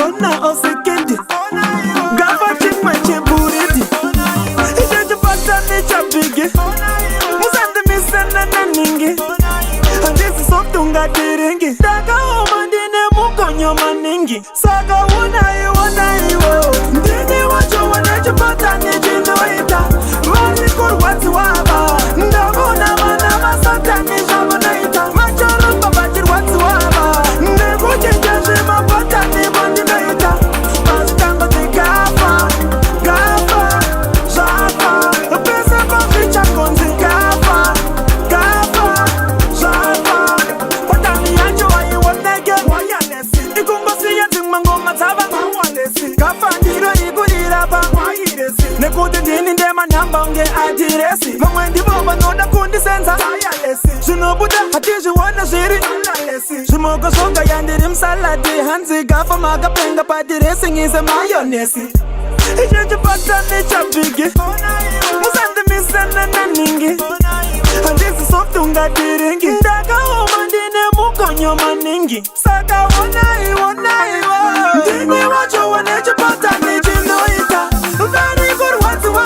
Ona osikindi Gafa chimwe chibreed. Icho chipatani chaBiggie. Musandimisana naningi. Handisi soft ungatiringi. Ndakaoma, ndine mukonyo maningi. Saka onaiwo naiwo. Ndini wacho wane chipatani chinoita. Vari kurwadziwa. Ndavona vana vasatani zvavanoita. Vacharamba vachirwadziwa. Nekuchinja zvimapatani vandinoita. Pazvitangodzi gafa, gafa, zvafa. Pese pazvichangonzi gafa, gafa, zvafa. Patani yacho haioneke. Ikungosiya dzimwe ngoma dzava. Gafa ndiro ikurira pa. Nekuti ndini ndemanhamba unge adhiresi. Vamwe ndivo vanoda kundisenza. Zvinobuda hatizviona zviri. Zvimoko zvoga yandiri musaladi. Hanzi gafa makapenga padressing ise mayonnaise. Icho chipatani chaBiggie. Musandimisana naningi. Handisi soft ungatiringi. Ndakaoma, ndine mukonyo maningi. Saka onaiwo naiwo. Ndini wacho wane chipatani chinoita. Vari kurwadziwa.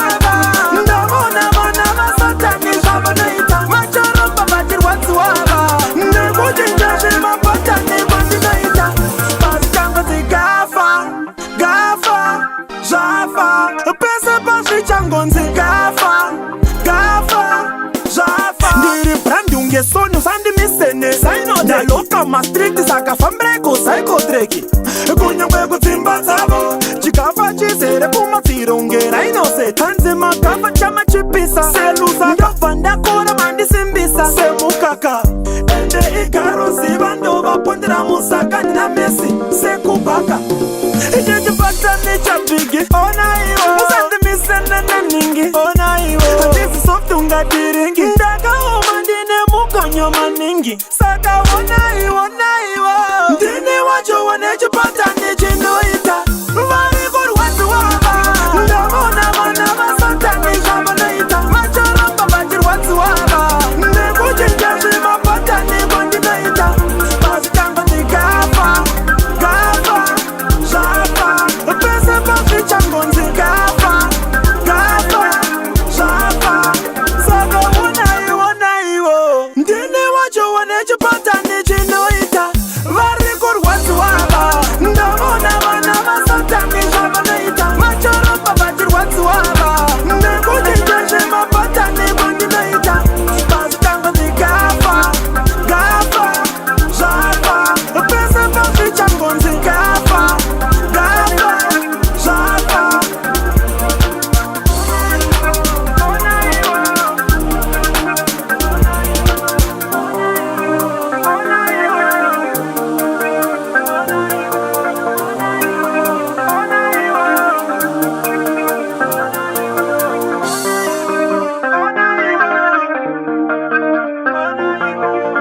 Ndavona vana vasatani zvavanoita. Vacharamba vachirwadziwa. Nekuchinja zvimapatani vandinoita. Pazvitangodzi gafa, gafa, zvafa. Pese pazvichangonzi gafa, gafa, zvafa. Ndiri brand unge Sony, usandimisene. Ndaloka mastreet saka fambirai kucycle. Kunyangwe kudzimba dzavo chikafa chizere kumadziro unge rhinoceros. Hanzi makafa chamachipisa selusa. Ndobva ndakora mandisimbisa semukaka. Ende igaroziva ndovapondera musaka ndina Messi sekubhaka. Icho chipatani chaBiggie. Musandimisana naningi. Handisi soft ungatiringi. Ndakaoma, ndine mukonyo maningi. Saka onaiwo naiwo.